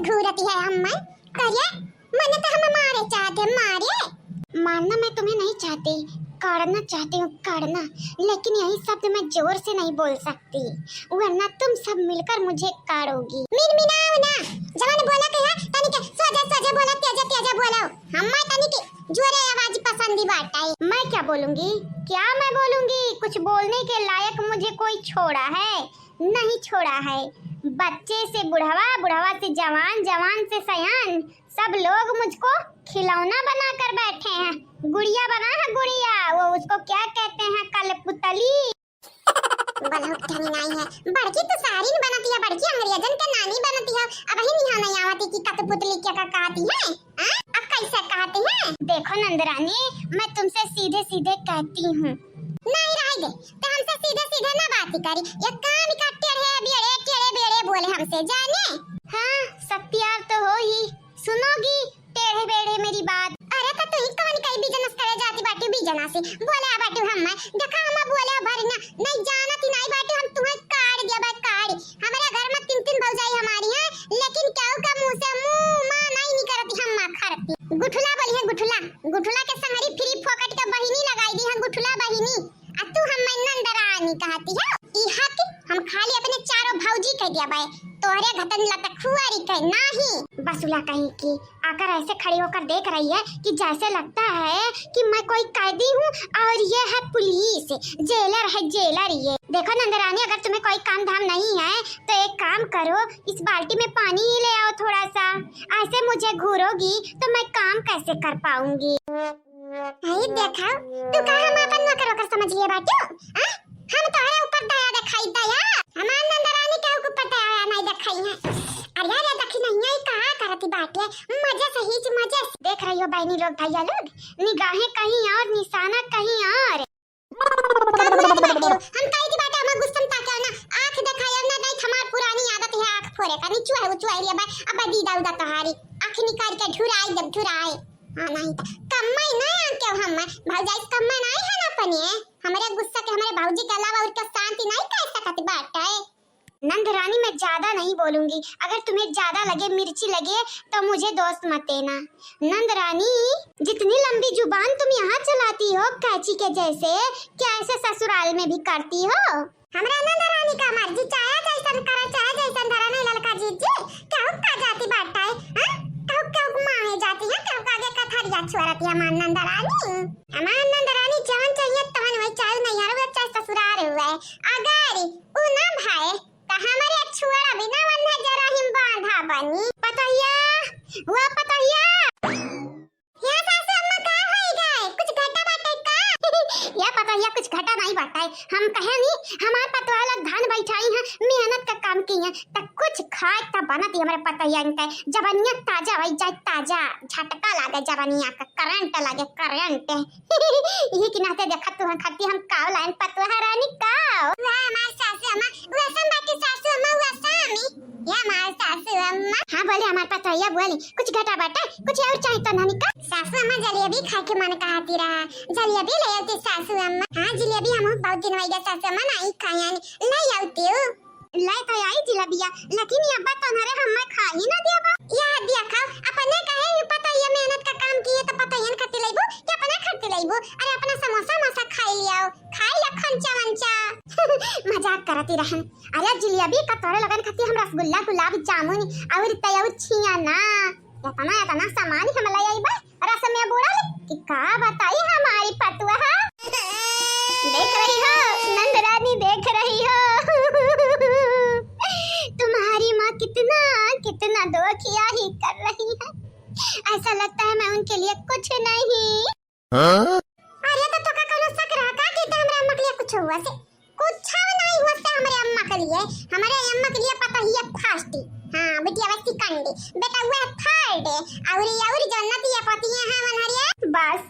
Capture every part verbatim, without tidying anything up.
घूरती है अम्मा। करे, मने तो हम मारे चाहते, मारे। मारना मैं तुम्हें नहीं चाहती, काटना चाहती हूँ, काटना। लेकिन यही शब्द मैं जोर से नहीं बोल सकती, वरना तुम सब मिलकर मुझे काटोगी। मिनमिनाओ ना, जवन बोला के है, तनी के सोझे सोझे बोला, तेजे तेजे बोला। हम्मा तनी के जोरे आवाज पसंदी बाटे। मैं क्या बोलूंगी, क्या मैं बोलूंगी? कुछ बोलने के लायक मुझे कोई छोड़ा है? नहीं छोड़ा है। बच्चे से बुढ़वा, बुढ़वा से जवान, जवान से सयान, सब लोग मुझको खिलौना बनाकर बैठे हैं। गुड़िया बना है गुड़िया, वो उसको क्या कहते हैं, कलपुतली। बहुत घनी नाई है। बड़की तो सारिन बनती है, बड़की अंग्रेजन के नानी बनती है। अबहिन यहाँ नहीं आवती कि कठपुतली क्या का कहती है? हाँ? अब कैसे कहती है? देखो नंदरानी, मैं तुमसे सीधे सीधे कहती हूँ। नहीं रहे दे, तो हमसे सीधे सीधे ना बात करी। एक काम का टेढ़े बेड़े, टेढ़े बेड़े बोले हमसे, जाने? हाँ, शक्तियार तो हो ही, सुनोगी टेढ़े बेढ़े मेरी बात। अरे तो तू ही कवन कई बिजनेस करे जाती बाटी बिजनेस से? बोले आ बाटी हम, देखा हम बोले भरी ना, नहीं जानत ही नहीं बाटी हम तुम्हें काट दिया बा काट। हमारे घर में तीन तीन भौजाई हमारी हैं, लेकिन केहू का मुंह से मुंह माँ नहीं निकलती हम माँ खरती। गुठला बोली है गुठला, गुठला के संगरी फ्री फोकट के बहिनी लगाई दी है गुठला बहिनी। आ तू हम नंदरानी कहती हो? ई हक हम खाली अपने चारों भौजी के दिया बाय, तोहरे घतन लतखुआरी के नाही। बसुला कहीं की आकर ऐसे खड़ी होकर देख रही है कि जैसे लगता है कि मैं कोई कैदी हूँ और ये है पुलिस, जेलर है जेलर ये। देखो नंदरानी, अगर तुम्हें कोई काम धाम नहीं है तो एक काम करो, इस बाल्टी में पानी ही ले आओ थोड़ा सा। ऐसे मुझे घूरोगी तो मैं काम कैसे कर पाऊंगी? अरे देखा, तू का हम आपन नौकर ओकर समझ लिए बाटू? आ? हम तोहरे ऊपर दया देखाई, दया। हमार नंदरानी के ऊपर दया नहीं देखाई है। अरे, अरे, देखी नहीं है, कहा करती बाटे। मजे से हीच मजे से। देख रही हो बहनी लोग, भैया लोग, निगाहें कहीं और, निशाना कहीं और। हम कही थी बाटे, हमार गुस्सा में ताके ना, आँख देखाई और ना नहीं, हमार पुरानी आदत है आँख फोरे का, नीचू है, ऊंचू है, ले बा, अब दीदा उदा तोहारी, आँख निकाल के ढुराई जब ढुराई। हाँ, नहीं तो कम्मई ना आके हम, भौजाई कम्मई नहीं है ना अपने। हमरे गुस्सा के, हमरे भौजी के अलावा और का शांति नहीं कर सकत बाटे। नंद रानी, मैं ज्यादा नहीं बोलूंगी, अगर तुम्हें ज्यादा लगे, मिर्ची लगे, तो मुझे दोस्त मत देना। नंद रानी, जितनी लंबी जुबान तुम यहाँ चलाती हो कैंची के जैसे, क्या ऐसे ससुराल में भी करती हो? हमरा नंद रानी का मर्जी, चाहे जैसन करे, चाहे जैसन धरे, नहीं ललका जीजी, केहू का जाति बाटे, हाँ? केहू, केहू माने जाति है, केहू का आगे कथरिया छोड़त है हमार नंद रानी। हमार नंद रानी जवन चाहिए तवन वही, चाहे नैहर हुए, चाहे ससुराल हुए। अगर उ ना भाए, त हमरे छोड़ा बिना वंधा जरा हिम बांधा बनी। पतोहिया, हुआ पतोहिया। या सासू अम्मा का होई गए? कुछ घटा बाटे का? या पतोहिया कुछ घटा नहीं बाटे। हम कहे नी, हमार पतोह लोग धान बैठाई हैं, मेहनत का काम की हैं, त कुछ खाए त बनत ही हमरे पतोहिया इनके। जबनिया ताजा होई जाए, ताजा। झटका लागे जबनिया का, करंट लागे, करंट। यही के नाते देखत तू हम खाती हम काव लाइन पतोह रानी काव। वाह हमार सासू अम्मा, वसम बाकी सासू अम्मा, वसम। ये हमार सासू अम्मा। हाँ, बोले हमार पतोहिया, बोले, कुछ घटा बाटा, कुछ और चाहिए तो नानी का? सासू अम्मा, जलेबी खाए के मन कहती रहा, जलेबी ले आती सासू अम्मा। हाँ, जलेबी हम बहुत दिन हो गया सासू अम्मा, नहीं खाए, ले आती हूँ। ले तो आई जलेबिया, लेकिन ये अब्बा तोहरे हमें खा ही ना दिया बा। या दिया खाओ, अपने कहे ही पतोहिया मेहनत का काम किए तो पतोहियन खाती लेबू कि अपने खाती लेबू? अरे अपना समोसा मोसा खाई लियाओ, खाई लिया खंचा वंचा। मजाक करती रहन। अरे जिलेबी का तोरे लगन खाती हम रसगुल्ला, गुलाब जामुन और तय और छिया ना, इतना इतना सामान हम ले आई बा। रस में बूड़ल कि का बताई हमारी पतुआ। देख रही हो नंदरानी, देख रही हो तुम्हारी माँ कितना कितना दुखिया ही कर रही है। ऐसा लगता है मैं उनके लिए कुछ नहीं। हाँ? अरे तो तोका कोनो शक रहा का कि ते हमरा अम्मा के लिए कुछ हुआ से? कुछ नहीं हुआ से हमरे अम्मा के लिए। हमरे अम्मा के लिए पतोहिया first। हाँ, बिटिया बस्ती कंडी। बेटा हुआ third। और ये और जन्नत ये पतिया है मनहरिया। बस,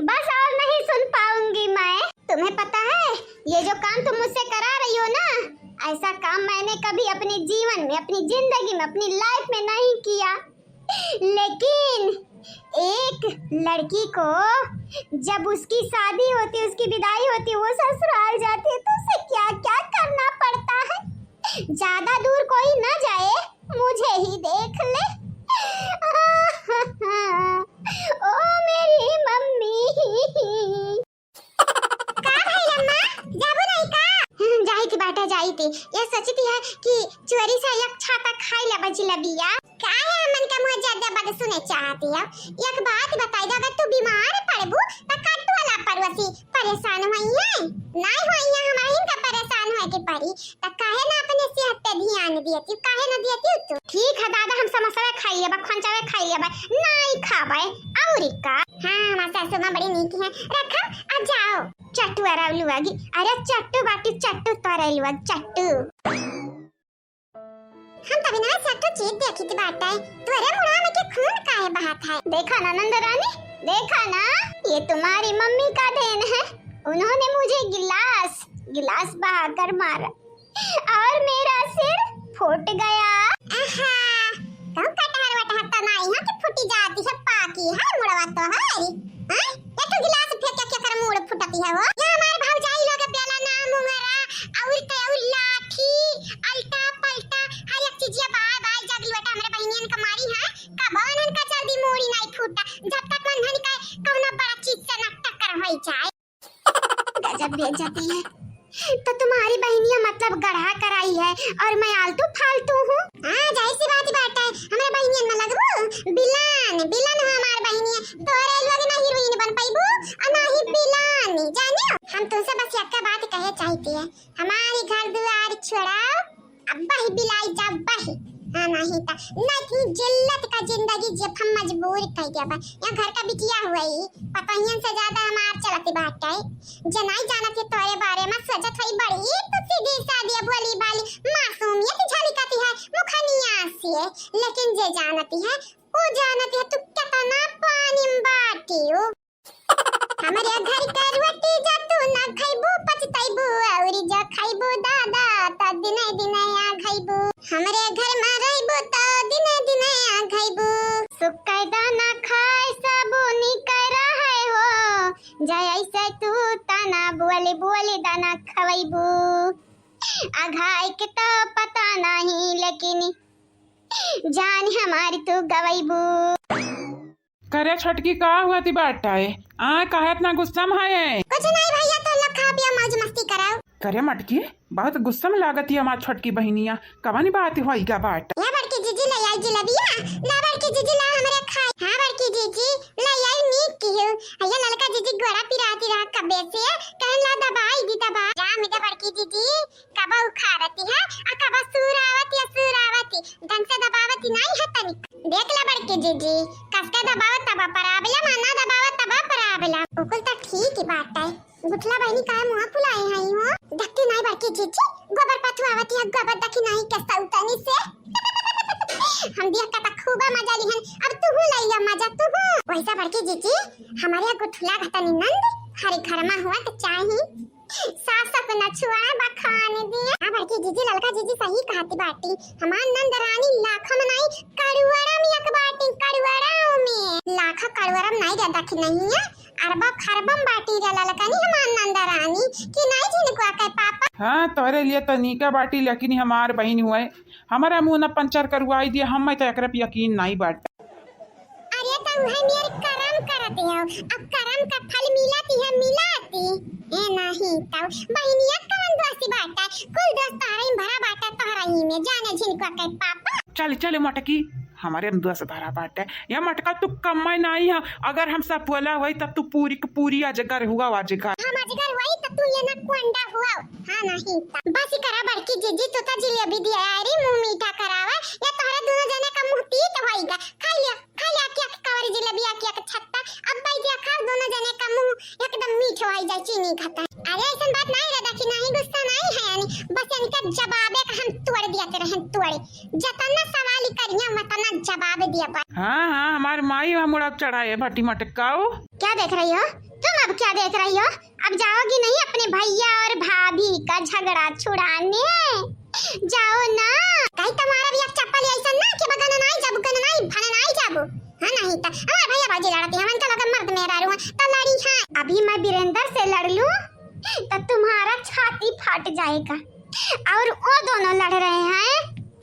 बस और नहीं सुन पाऊंगी मैं। तुम्हें पता है, ये जो काम तुम मुझसे करा रही हो ना, ऐसा काम मैंने कभी अपने जीवन में, अपनी जिंदगी में, अपनी life में नहीं किया। लेकिन एक लड़की को जब उसकी शादी होती, उसकी विदाई होती, वो ससुराल जाती है, तो उसे क्या क्या करना पड़ता है। ज्यादा दूर कोई ना जाए, मुझे ही देख ले। ओ मेरी मम्मी। का भइल अम्मा, जाबू नहीं का? हम्म, जाई थी बाटा, जाई थी। ये सोचती है कि चोरी से एक छाता खाई लेबा जिलेबिया। काहे हमन का मुँह ज्यादा बात सुने चाहती है? एक बात बताई दो, अगर तू बीमार पड़बू त का टोला पड़ोसी परेशान होई है? नहीं होई है, हमरा ही का परेशान होए के पड़ी। त काहे ना अपने सेहत पे ध्यान दियती, काहे ना दियती तू? ठीक है दादा, हम समोसा खाई लेबा, खोंचावे खाई लेबा, नहीं खाबे, और का? हाँ, हमार सासू माँ बड़ी नीक है, रखा, आ जाओ। चट्टू अराउलू आगी, अरे चट्टू बाटी, चट्टू तोरे लुआ, चट्टू। हम तभी ना चट्टू चीज देखी थी बाटे, तोरे मुड़ा में के खून काहे बहात है? देखा ना नंद रानी, देखा ना, ये तुम्हारी मम्मी का देन है, उन्होंने मुझे गिलास, गिलास बहाकर मारा। और मेरा सिर फूट गया। आहा, तो कटहर वटहर तो नाई है कि फूटी जाती है, पाकी है मुड़वा तो है। हाँ? ये तू गिलास फेंक के केकर मुड़ फुटती है वो? ये हमारे भौजाई लोग बेला ना मुंगरा, और ते और लाठी, अल्टा पल्टा, हर एक चीजिया बाय बाय जगली बेटा हमरे बहिनियन का मारी है। कबो उन्हन का जल्दी मूड़ी नाई फूटा, जब तक उन्हन का कौनो बड़ा चीज से ना टक्कर होई जाए। गजब बेइज्जती है। तो तुम्हारी बहनिया मतलब गढ़ा कराई है और मैं आलतू फालतू हूँ? हाँ, जाहिर सी बात, बात है, हमारे बहनियन में लगबू बिलान, बिलान हो हमार बहनिया। तोरे लोग ना हीरोइन बन पाइबू और ना ही बिलान, जानियो। हम तुमसे बस यक्का बात कहे चाहती है, हमारी घर दुआर छोड़ाओ, अब्बा ही बिलाई जा अब्बा ही। हाँ, नहीं ता, नहीं इतनी जिल्लत का जिंदगी जियब हम मजबूर कइ दिया बा। यहाँ घर का बिटिया हुई, पतोहियन से ज्यादा हमार चलत बाटे। जनाई जानत है तोरे बारे में, सोचत हई बड़ी तू सीधी सादी, भोली भाली, मासूमियत झलकती है मुखनिया से, लेकिन जे जानती है, वो जानती है तू कितना पानी में बाटी हो। हमरे घर के रोटी जा तू ना खइबू, पछतइबू, औरी जा खइबू दादा, त दिने दिने आ खइबू। हमरे घर में रइबू त दिने दिने आ खइबू। सुक्का दाना खाए सबू निकर रहे हो, जय ऐसे तू तना बोले बोले दाना खवइबू। अघाई के तो पता नहीं, लेकिन जान हमारी तू गवइबू। करे छोटकी, का हुआ ती बाटा है? आ, काहे इतना गुस्सा में है? कुछ नहीं भैया, तो लोग खा पिया मौज मस्ती कराओ। करे मटकी, बहुत गुस्सा में लागत है हमार छोटकी बहिनिया, कवन बात होइगा बाट? या बड़की जीजी ले आई जिलेबिया, ला बड़की जीजी ला हमरे खाई। हाँ बड़की जीजी, ले आई नीक किहू। ये ललका जीजी गोड़ा पिराती रहा कबे से, कहन ला दबाई दी दबा। जा मिटे बड़की जीजी, कबा उखाड़ती है, आ कबा सूरावती है, सूरावती। ढंग से दबावती नहीं है तनिक। देख ला बड़की जीजी, कस के दबावत तबा problem, आ ना दबावत तबा problem। ओकुल त ठीक ही बात है। गुठला बहिनी काहे मुँह फुलाए हई हो? देखती नहीं बड़की जीजी, गोबर पथुआवती है, गोबर देखी नहीं कैसा उतनी से। हम देख के त खूबा मजा लिहन, अब तू हूँ लइया मजा तू हूँ। वैसा बड़की जीजी, हमारे गुठला घटनी नंद हरे घर में हुआ तो चाही। सासक न छुआ बखान दिया। हाँ बड़की जीजी, ललका जीजी सही कहती बाटी। हमार नंद रानी लाखम नाई, करोड़म एक बाटी, करोड़म में। लाख करोड़म नाई रे, देखी नहीं है, अरबा खरबम बाटी रे ललकनी हमार नंद रानी, कि नाई झिनकुआ के पापा। हाँ, तोहरे लिए तो नीका बाटी, लेकिन हमार बहिन हुए, हमारा मुंह न पंचर करवाई दिया, हम तो एकरे पे यकीन नाई बाटे। अरे त उहे मेर करम करत हो, अब करम का फल मिलत है, मिलत। ए नहीं त बहिनिया कवन दोस्ती बाटे, कुल दोस्त तोहरा ही भरा बाटे, तोहरा ही में जाने झिनकुआ के पापा। चल चल मटकी, हमारे में दोस्त भरा बाटे। या मटका तू कम्मा नाई है, अगर हम सब बोला हुई तब तू पूरी की पूरी अजगर हुआ, अजगर। हम अजगर हुई तब तू ये ना कोंडा हुआ। हाँ नहीं त बस करा बड़की जीजी, तू त जिलेबी दिया रे, मुंह मीठा करावा, या तोहरा दोनों जने का मुंह तीत होइगा। खा लिया, खा लिया, क्या कवरी जिलेबिया, क्या छत्ता। अब बैठिया खाओ, दोनों जने का मुंह एकदम मीठ हो जाए, चीनी खाता। अरे ऐसन बात नहीं दादा कि नहीं, गुस्सा नहीं है यानी, बस इनका जवाबे का हम तोड़ दिया ते रहन, तोड़े। जतना सवाल ही करिया, वतना जवाब दिया बा। हाँ, हाँ, हमार माई वहाँ मुड़ा चढ़ाए भटी मटकाओ। क्या देख रही हो तुम? अब क्या देख रही हो? अब जाओगी नहीं अपने भैया और भाभी का झगड़ा छुड़ाने? जाओ ना। कहीं तुम्हारा भी एक चप्पल ऐसा ना कि बगन नाई जाबू, गन नाई, भन नाई जाबू। हाँ, नहीं त हमार भैया भाभी लड़ती है, उनका लगे मर्द मेहरारू है, त लड़ी है। अभी मैं वीरेंद्र से लड़ लूं, त तुम्हारा छाती फट जाएगा। और वो दोनों लड़ रहे हैं,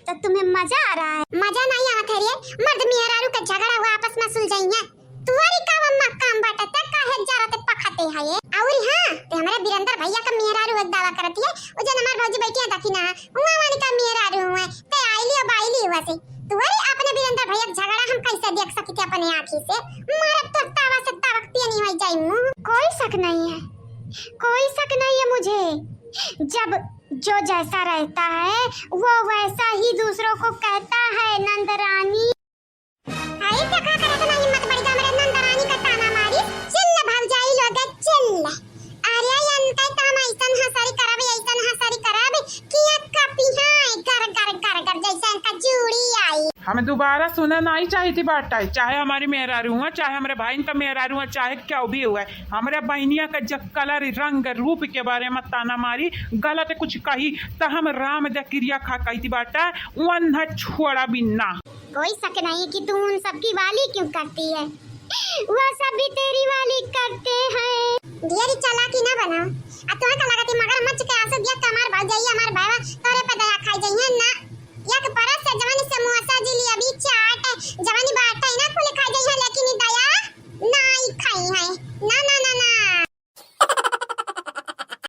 तो तुम्हें मजा आ रहा है? मजा नहीं आवत है रे, मर्द मेहरारू का झगड़ा हुआ, आपस में सुलझाई है। तुहरी का अम्मा काम बाटे, ते काहे जरा ते पखते है ये? अउरी हाँ, ते हमरे बीरेंद्र भैया का मेहरारू एक दावा करती है, वो जन हमार भौजी बैठी है दखिना, हुआ वाली का मेहरारू हुए, ते आइली और बाइली हुआ से। तुहरी अपने बीरेंद्र भैया का झगड़ा हम कैसे देख सकी थे अपने आँखी से? मारब तो तावा से तावक पियनी हो जाई मुँह। कोई शक नहीं है, कोई शक नहीं है मुझे। जब जो जैसा रहता है, वो वैसा ही दूसरों को कहता है, नंदरानी। अरे, देखा करत ना हिम्मत बड़ी, हमरे नंदरानी का ताना मारी, "चिल्ल भौजाई लोग, चिल्ल। अरे, इनका तो हम ऐसन हंसरी करब, ऐसन हंसरी करब कि ये कपिहाँ गर, गर, गर, गर, जैसे इनका जूड़ी आई।" हमें दोबारा सुना नहीं चाहिए थी बाटा, चाहे हमारी मेहरारू हुआ, चाहे हमारे भाई का मेहरारू हुआ, चाहे क्या भी हुआ है। हमारे बहनिया का जब कलर, रंग, रूप के बारे में ताना मारी, गलत कुछ कही, तो हम राम दे किरिया खा कही थी बाटा, वन छोड़ा बिन्ना। कोई शक नहीं कि तू उन सबकी वाली क्यों करती है, वो सब भी तेरी वाली करते हैं। ढेरी चालाकी ना बनाओ। आ तोहका लागत है मगरमच्छ के